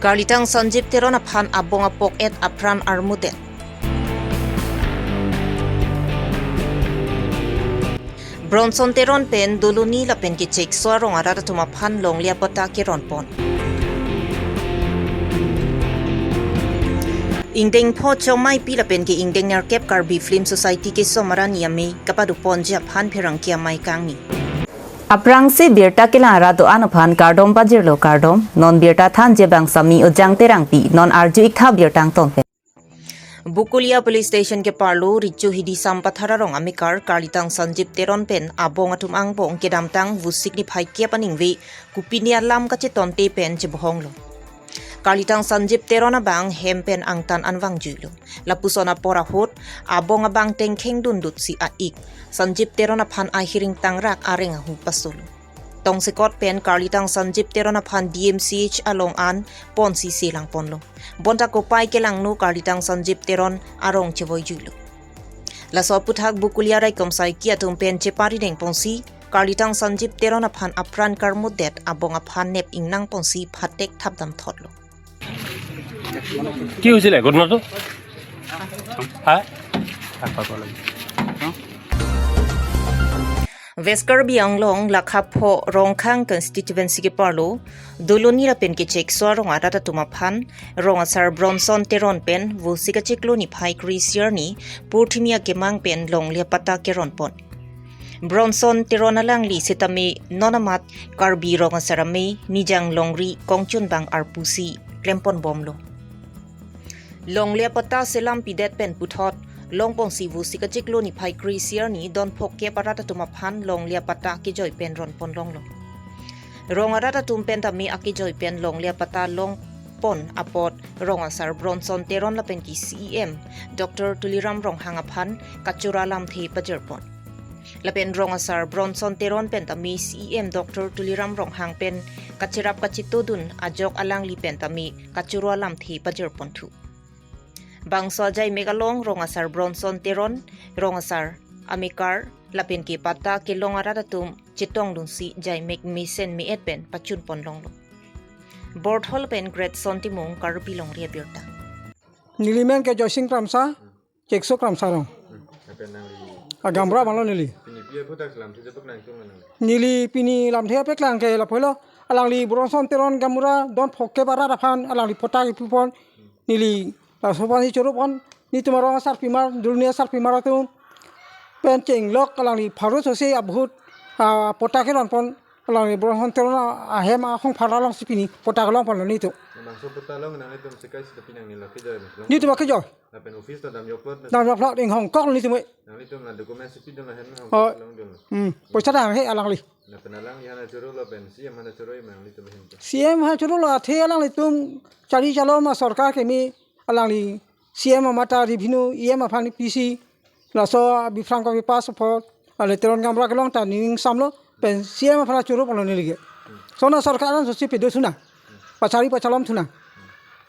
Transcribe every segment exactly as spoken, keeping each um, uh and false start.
Karlitang Sanjib Teron aphan abong apok-et apran armudet. Bronson Teron pen Doloni lapen ke Chekso arong arat atum aphan longle apatta keron pon. Ingdeng pho chomai pi lapen ke ingdeng nerkep Karbi Film Society kesom arni amei kapado ponji aphan pherangke amei kangni. Aphrangsi birta kelang arat do-an aphan kardom pajirlo kardom, non birta thanji abang Sami Ojang Terangpi, non arju-ik tha birta angton pen. Bokolia Police Station keparlo Richo Hidi Sampathar arong amekar Karlitang Sanjib Teron pen abong atum angbong kedamtang Vosik niphai kep aningve kopine alam kachetonte pen chebohonglo. Karlitang Sanjib Teron abang hem pen angtan an vangjuilo. Lapuson apor ahut abong abang tengkheng dundutsi a-ik Sanjib Teron aphan ahiring tangrak areng ahu pasolo. Tongsekot pen Karlitang Sanjib Teron aphan D M C H along an ponsi selang ponlo. Bonta kopai kelangno Karlitang Sanjib Teron arong chevoijuilo. Laso aputhak Bokolia raikom saiki atum pen cheparideng ponsi Karlitang Sanjib Teron aphan apran karmudet abong aphan nep ingnang ponsi phatek thapdam thotlo. কি হৈছিলে ঘটনাটো? হা? West Karbi Anglong lakha pho Rongkhang constituency keparlo Doloni lapen ke Chekso arong arat atum aphan rong asar Bronson Teron pen Vosik achiklo niphai kre-isi arni purthimi akemang pen longle apatta keron pon. Bronson Teron alangli setame non amat Karbi rong asar amei Nijang Longri kongchunbang arpusi klempon bomlo. Longle apatta selam pidet pen puthot long ponsi Vosik achiklo niphai kre-isi arni don phokep arat atum aphan longle apatta kejoi pen ron pon longlo. Rong arat atum pen tame akejoi pen longle apatta long pon apot rong asar Bronson Teron lapen ke C E M Doctor Tuliram Ronghang aphan kachoro alamthe pajir pon. Lapen rong asar Bronson Teron pen tame C E M Doctor Tuliram Ronghang pen kacherap kachetodun ajok alangli pen tame kachoro alamthe pajir pon thu. Bangso ajai mek along rong asar Bronson Teron, rong asar amekar lapen ke patta kelong arat atum chetongdunsi jai mek mesen me-et pen pachun pon longlo. Borthol pen Great Son Timung, Karbi Longri Abirta. Neli men ke Joysing Kramsa, Chekso Kramsa rong. Agamra malo neli. Neli pini lamthe peklang ke lapulo. Alangli Bronson Teron gamura don phokep arat aphan alangli patta kepipon. Neli laso aphan si choro pon. Netum arong asar pimar, Doloni asar pimar atum pen chenglok alangli pharo sose abhut, ah, patta keron pon. Alangli Bronson Teron ahem ahong phara alongsi pini patta kelong ponlo netum. Bangso patta long nanglitum sekai sita pinang nila kejoi mas long. Netum akejoi. Lapen office ta dam jokplot na. Dam jokplot inghong kok netum. Nanglitum la document si pidun la hem hong Oh. Long dun. Hmm. Poisa dam he alangli. Lapen alangli hana choro lapen C M hana choro nanglitum hem ta. C M ha choro lo athe alanglitum chari chalom a sorkar kemi alangli C M amata revenue E M aphan P C. Laso biphrang ko bipas apot, ale Teron gamra kelong ta ning samlo, pen C M aphan choro ponlo neli ke. Sona sorkar an sosi pedo suna. Pachari pachalom suna.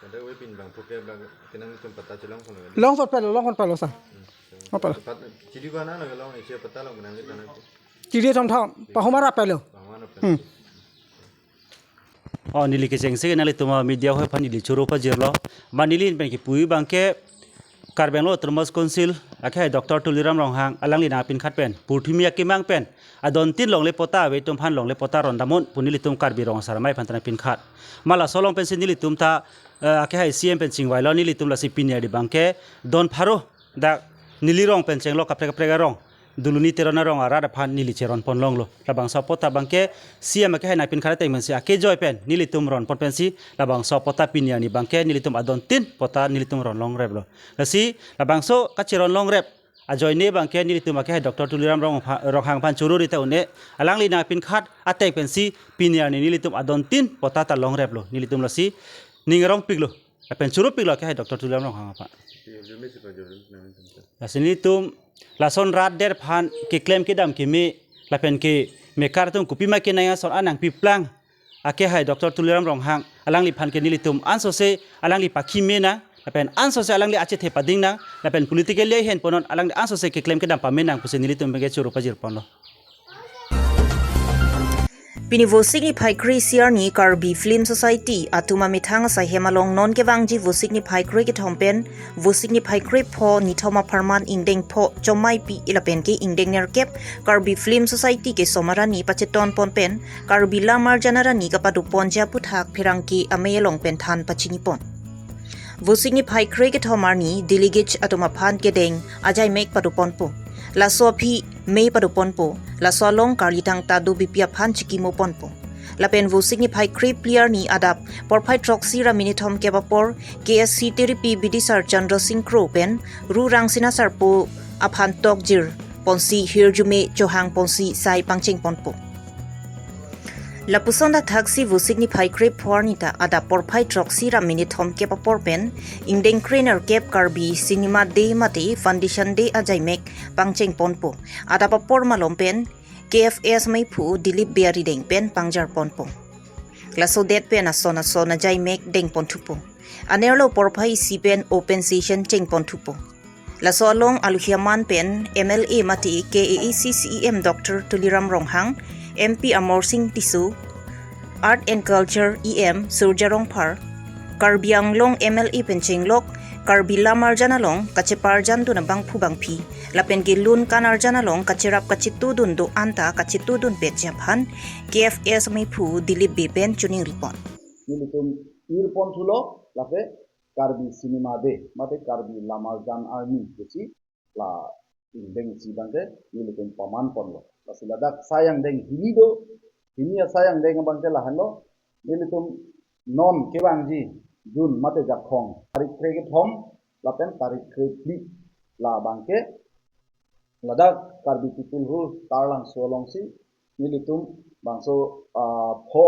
Kada we pin bang phuke bang kenang tum patta chelong kono. Long pot pelo, long pot pelo sa. Apa? Pat chiri ko na na long isi patta long benang kita na. Chiri thom thom, pahomar apelo. Pahomar apelo. Hmm. Oh, neli kechengsi nanglitum media hoi aphan neli choro pajirlo. Ma neli pen kipu abangke Karbi Anglong Autonomous Council akehai Doctor Tuliram Ronghang alangli nangpinkhat pen purthimi akemang pen adon tin longle patta ave atum aphan longle patta ron damnon pu nelitum Karbi rong asar amei aphan ta nangpinkhat. Ma laso along pensi nelitum ta, eh, akehai C M pen chingvailo, nelitum lasi pini arni abangke don pharo dak neli rong pen chenglok kaprek kaprek arong, Doloni Teron arong arat aphan neli cheron pon longlo. Labangso patta abangke C M akehai nangpinkhat ateng pensi akejoi pen nelitum ron pon pensi labangso patta pini arni abangke nelitum adon tin patta nelitum ron longreplo. Lasi labangso kacheron longrep ajoine abangke nelitum akehai Doctor Tuliram Rong apha-, Ronghang aphan choro rita un-e, alangli nangpinkhat ateng pensi pini arni nelitum adon tin patta ta longreplo. Nelitum lasi ning arongpiklo. Lapen choro piklo akehai Doctor Tuliram Ronghang aphan. Lasi nelitum lason rat der aphan keklem kedam keme lapen ke mekar atum kopima kenang ason an nangpiplang akehai Doctor Tuliram Ronghang alangliphan ke nelitum ansose alangli pakhi me nang lapen ansose alangli achethe pading nang lapen politically ahin punon alangli ansose keklem kedam pame nang pusi nelitum abangke choro pajir ponlo. Pini Vosik niphai kre-isi arni Karbi Film Society atum amethang asaihem along non kevangji Vosik niphai kre-kethom pen Vosik niphai kre-pho nithom apharman ingdeng pho chomaipi lapen ke ingdeng nerkep Karbi Film Society kesom arani pacheton pon pen Karbi Lam Arjan Arni kapadopon ji aphuthak pherangke amei along pen than pachini pon. Vosik niphai kre-kethom arni delegates atum aphan kedeng ajaimek padoponpo. Laso aphi mei padoponpo. Laso along karlitang Tado Beypi aphan chikimo ponpo. Lapen Vosik niphai kre-phli arni adap porphai throksi ra minit thomkep apor K S C Tiripi Bidisar Chandra Sing Kro pen Ru Rangsina Sarpo aphan tokjir ponsi hirjume chohang ponsi sai pangcheng ponpo. Lapuson ta thaksi Vosik niphai kre-pho arni ta adap porphai throksi ra minit thomkep apor pen ingdeng kre-nerkep Karbi Cinema Day mate Foundation Day ajaimek pangcheng ponpo. Adap apor malom pen K F S meiphu Dilip Bey arideng pen pangjar ponpo. Laso det pen ason ason ajaimek deng ponthupo. Anerlo porphai isi pen open session cheng ponthupo. Laso along aluhi aman pen M L A mate K A A C C E M Doctor Tuliram Ronghang, M P Amarsing Tisso, Art and Culture E M Surjya Rongphar, Karbi Anglong M L A pen chenglok Karbi Lam Arjan along kacheparjandun abangphu bangphi lapen ke lun kan arjan along kacherap kachetudun do-an ta kachetudunpetji aphan K F S meiphu Dilip Bey pen choningri pon. Nelitum ir ponthulo, lake Karbi Cinema Day mate Karbi Lam Arjan Arni pusi la ingdeng isi abangke nelitum paman ponlo. Lasi ladak sai angdeng hini do, hini asai angdeng abangke lahenlo, nelitum non kevangji June mate Jakhong tarik kre-kethom lapen tarik kre-phli, labangke ladak Karbi Peoplehood Taralangso alongsi nelitum bangso, ah, pho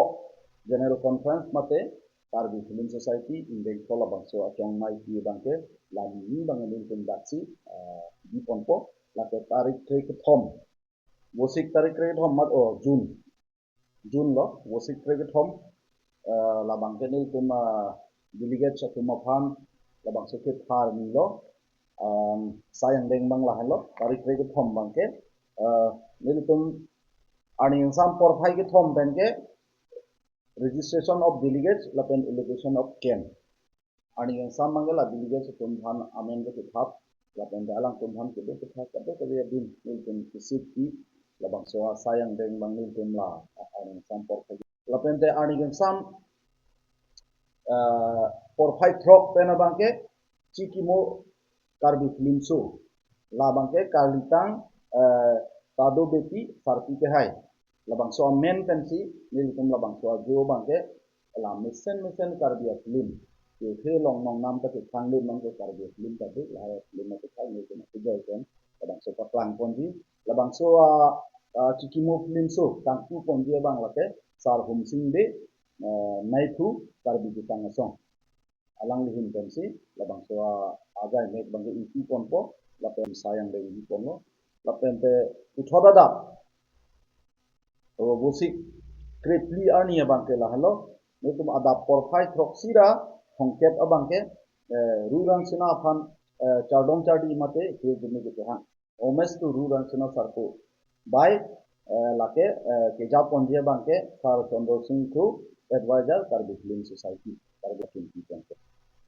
General Conference mate Karbi Film Society ingdeng pho labangso achongmaipi abangke la hini abang nelitum daksi, ah, di ponpo, lake tarik kre-kethom. Vosik tarik kre-kethom mat, oh, June. June lo, Vosik kre-kethom, ah, labangke nelitum, ah, delegates atum aphan labangso kethar ni lo, um, sai angdeng abang lahenlo, tarik kre-kethom abangke, ah, nelitum arni kangsam porphai kethom pen ke registration of delegates lapen allocation of camp. Arni kangsam abangke la delegates atum aphan amen kethap, lapen alangtum aphan kedo kethap, kado kado adin nelitum kesik di, labangso asai angdeng abang nelitum la arni kangsam porphai. Lapen te arni kangsam, eh, porphai throk pen abangke chikimo Karbi Film Show. Labangke karlitang, eh, Tado Beypi Sarpi Kehai. Labangso amen pensi nelitum labangso ajo abangke la mesen mesen Karbi a-film. Ke he long nong nam ta ke khang le nong ke Karbi a-film ta de, lahai a-film ta ke khang le ke na ke jai pen labangso paklang ponji. Labangso a, a, chikimo film show kangpu ponji abang lake Sar Humsing Bey, eh, meiphu Karbi Jutang Asong. Alangli ahin pensi labangso a, ajaimek abangke ingpu ponpo, lapen sai angdeng ingpu ponlo. Lapen te puthot adap, o, Vosik kre-phli arni abangke lahenlo, nelitum adap porphai throksi ra thomkep abangke, eh, Ru Rangsina aphan, eh, chardom chardi mate hirjume kechehang. Homage to Ru Rangsina Sarpo by, eh, lake, eh, keja ponji abangke Sar Chandra Sing Kro, Advisor, Karbi Film Society, Karbi Film People.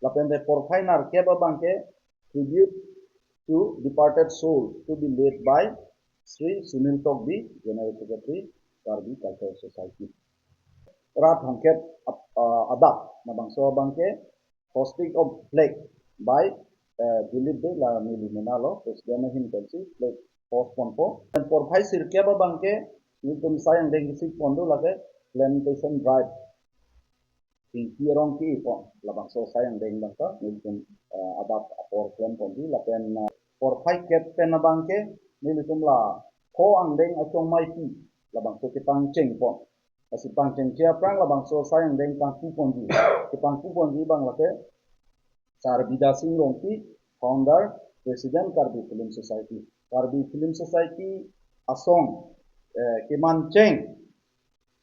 Lapen te porphai nerkep abangke Tribute to Departed Soul to be led by Shri Sunil Tokbi, General Secretary, Karbi Cultural Society. Ra thomkep ap-, ah, adap labangso abangke hoisting of flag by, eh, Dilip Bey, la neli mena lo, President ahin pensi flag hoist ponpo. Lapen porphai sirkep abangke nelitum sai angdeng kesik pon do lake plantation drive. Ingki arong ki pon, labangso sai angdeng abangke nelitum, eh, adap apor klem ponji, lapen, eh, porphai kep pen abangke nelitum la pho angdeng achongmaipi labangso kepangcheng pon. Lasi pangchengche aphrang labangso sai angdeng pangpu ponji. Kepangpu ponji abang lake Sar Bidya Sing Rongpi, Founder, President, Karbi Film Society. Karbi Film Society asong, eh, kemancheng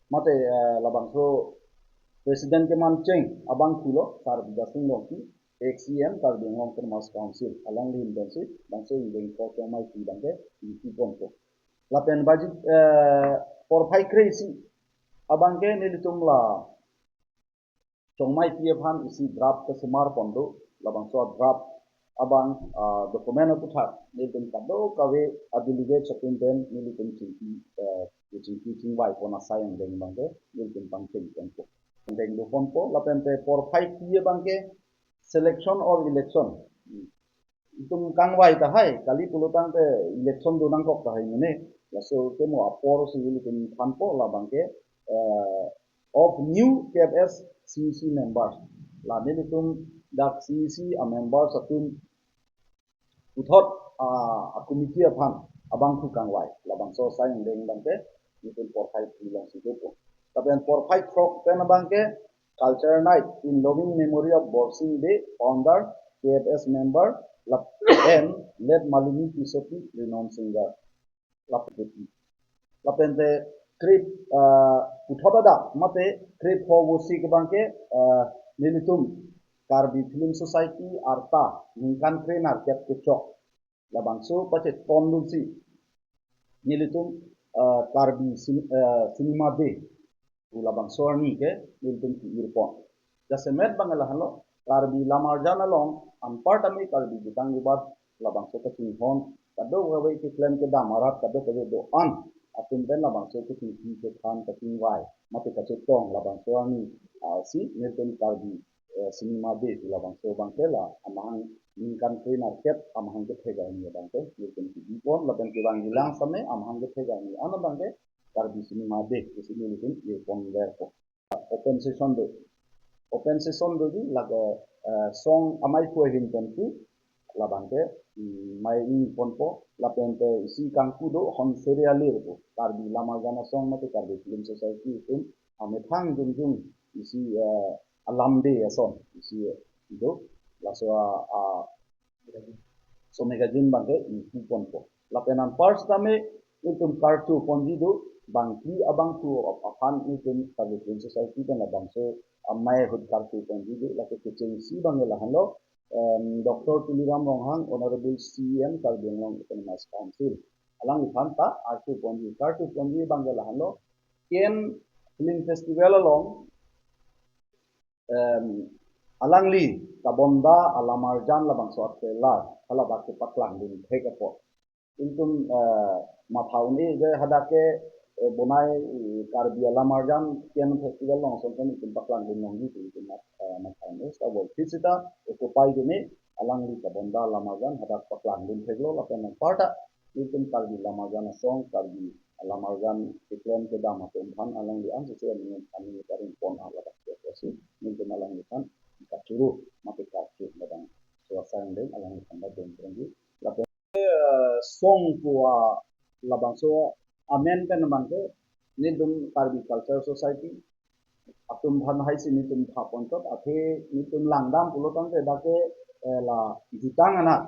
mate, eh, labangso President kemancheng abangphu lo Sar Bidya Sing Rongpi, ex E M, Karbi Anglong Autonomous Council. Alangli ahin pensi labangso ingdeng pho chongmaipi abangke ingpu ponpo. Lapen baji, eh, porphai kre-isi Abangke nelitum la Chongmaipi aphan isi draft kesemar pon do, labangso draft abang, ah, document aputhak nelitum kadokave a-delegate atum pen nelitum chingki, eh, chingki chingvai pon asai angdeng abangke nelitum pangcheng ponpo. Angdeng do ponpo, lapen te porphai pi abangke selection or election. Itum kangvai tahai, kali pulotangte election do nangkok tahai mene. Laso kemo apor si ilitum thanpo labangke, eh, of new K F S C E C members. La nelitum dak C E C a-members atum puthot, ah, a-committee aphan abangphu kangvai. Labangso asai angdeng abangke nelitum porphai pi alongsi dopo. Lapen porphai throk pen abangke culture night in loving memory of Borsing Bey, founder, K F S member, lap-, and late Malini Tissopi, renowned singer. Lapen, lapen te krep, ah, puthot adak mate krep ho vosi ke abangke, ah, nelitum Karbi Film Society arta ningkan krenerkep kechok. Labangso pachetondunsi nelitum, ah, Karbi Cin-, ah, Cinema Day pu labangso arni ke nelitum ki-ir pon. Jasemet abang lahenlo, Karbi Lamarjan along anparta me Karbi Jutang Jubat labangso kachinghon, kadokave keklem kedam arat kadokave do-an atum pen labangso kachingki kethan kachingvai mate kachetong labangso arni, ah, si nelitum Karbi, eh, Cinema Day pu labangso abangke la amahang ningkan krenerkep amahang kethek arni abangke nelitum ki-ir pon lapen kevangjilang same amahang kethek arni an abangke Karbi Cinema Day pusi nelitum ir ponverpo. Open session do. Open session do di lake, eh, song amei kue hin pensi labangke, mm, mei-i ponpo lapen te isi kangku do Honseri Alir pu Karbi Lamarjan Asong mate Karbi Film Society atum amethang jongjong isi, eh, alamde ason isi, eh, do laso a, a, so magazine abangke ingpu ponpo. Lapen anpar sitame itum karcho ponji do, bangphli abangphu aphan itum Karbi Film Society pen labangso amei ahut karcho ponji do, lake kechengsi abangke lahenlo, em, Doctor Tuliram Ronghang, Honorable C E M Karbi Anglong Autonomous Council. Alangliphan ta archo ponji, karcho ponji abangke lahenlo, Ken Film Festival along em, alangli Kabonda Alamarjan labangso a-trailer halabak kepaklangdun thek apot. Itum, eh, matha un-e je hadak ke, eh, bonai, eh, Karbi Alamarjan Ken Festival along ason pen itum paklangdun longji pu itum mat-, eh, matha un-e. Seta bol phit seta okopai keme alangli Kabonda Alamarjan hadak paklangdun theklo lapen anparta itum Karbi Lamarjan Asong, Karbi Lamarjan keklem kedam atum aphan alangli an sese aning aning karing pon a ladak ke si nelitum alangliphan kachuru mate kachuru labangso asai angdeng alangliphan ta deng prangji. Lapen, eh, song pu a labangso amen pen abangke nelitum Karbi Culture Society atum aphan haisi nelitum tha ponchot, athe nelitum langdam pulotangte dak ke, eh, la Jutang Anat.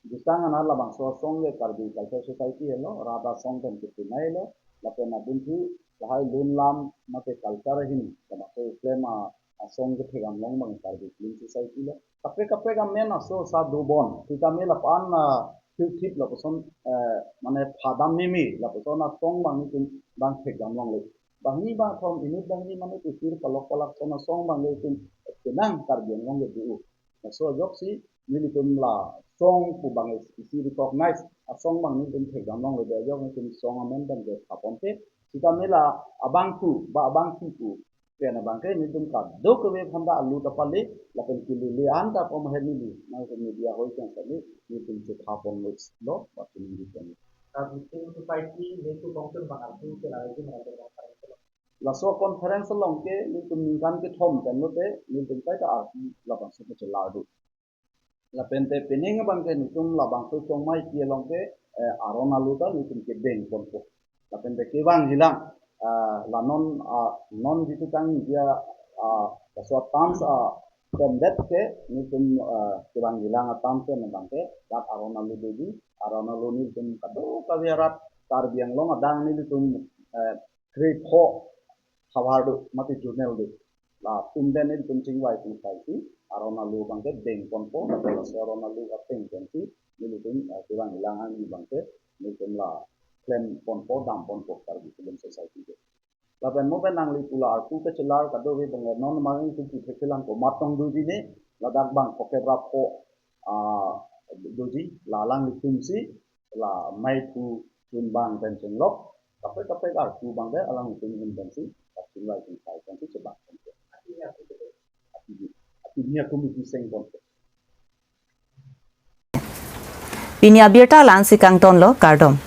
Jutang Anat labangso asong ke Karbi Culture Society helo, rat asong pen kepunai lo, lapen adunthu lahai lun lam mate culture ahin labangso klem a asong kethek damlong abang Karbi Film Society lo. Kaprek kaprek amen aso sa dobon. Sitame lapu-an, ah, thip thip lapuson, eh, mane phadam meme lapuson asong abang nelitum abang thek damlongle. Banghini bangthom inut banghini mane kusir palok palak ason asong abang nelitum kenang Karbi Anglong ke do. Laso ajoksi nelitum la song pu abang isi recognize asong abang nelitum thek damlongle, ajok nelitum song amen pen ke tha ponte. Sitame la abangphu ba abangphi pu pen abangke nelitum kadokave aphan ta alu ta pale lapen kelele an ta pom ahem neli nang media hoi chang sali nelitum chetha ponlo, ba chiningri ponlo. Karbi Film Society nelitum kongchun bang arju ke la arju mana ke bang arju. Laso conference along ke nelitum ningkan kethom pen lote nelitum kaita arju labangso kechelar do. Lapen te penang abangke nelitum labangso Chongmaipi along ke, eh, aron alu ta nelitum kedeng ponpo. Lapen te kevangjilang, ah, la non, ah, non jitu kang dia, ah, laso a-terms, ah, temdet ke nelitum, ah, kevangjilang a-terms pen abangke dak aron alu doji, aron alu nelitum kadokave arat Karbi Anglong adang nelitum, eh, krepho havar do mate journal do. Latum pen nelitum chingvai pon sai si aron alu abangke deng ponpo, lapen laso aron alu ateng pen si nelitum, eh, kevangjilang ani abangke nelitum la klem ponpo, dam ponpo Karbi Film Society ke. Lapen mo pen nangli pu la arpu kechelar kadokave abang non mareng tu pu thekelang komat tong doji ne, ladak bang pocket rap ko, ah, doji, la alanglitumsi, la maithu chunbang pen chenglok, kaprek kaprek arpu abang de alanglitum hin pensi, kachunlai chinsai pensi chebak pensi. Apini, apini a-committee seng pon. Pini abirta la-ansi kangtonlo, kardom.